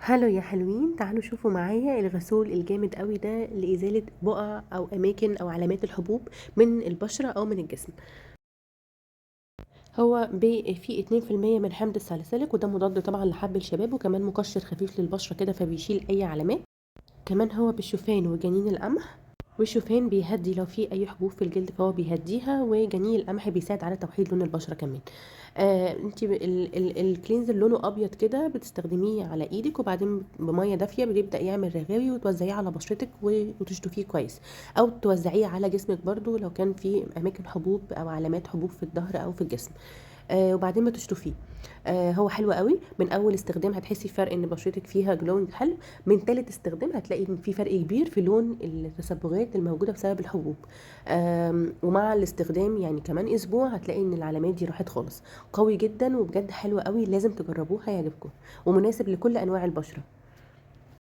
Hello يا حلوين، تعالوا شوفوا معايا الغسول الجامد قوي ده لإزالة بقع أو أماكن أو علامات الحبوب من البشرة أو من الجسم. هو فيه 2% من حمض الساليسيليك، وده مضاد طبعا لحب الشباب، وكمان مقشر خفيف للبشرة كده فبيشيل أي علامات. كمان هو بالشوفان وجنين القمح، والشوفان بيهدي لو في اي حبوب في الجلد فهو بيهديها، وجنين القمح بيساعد على توحيد لون البشرة كمان. انت ال cleanser لونه ابيض كده، بتستخدميه على ايدك وبعدين بميه دافيه بيبدا يعمل رغاوي، وتوزعيه على بشرتك وتشطفيه كويس، او توزعيه على جسمك برضو لو كان في اماكن حبوب او علامات حبوب في الظهر او في الجسم. وبعدين بتشطفيه. هو حلو قوي، من اول استخدام هتحسي فرق ان بشرتك فيها glowing حلو. من تالت استخدام هتلاقي ان في فرق كبير في لون التصبغات الموجودة بسبب الحبوب. ومع الاستخدام يعني كمان اسبوع هتلاقي ان العلامات دي راحت خالص. قوي جدا وبجد حلو قوي، لازم تجربوه هيعجبكم، ومناسب لكل انواع البشرة.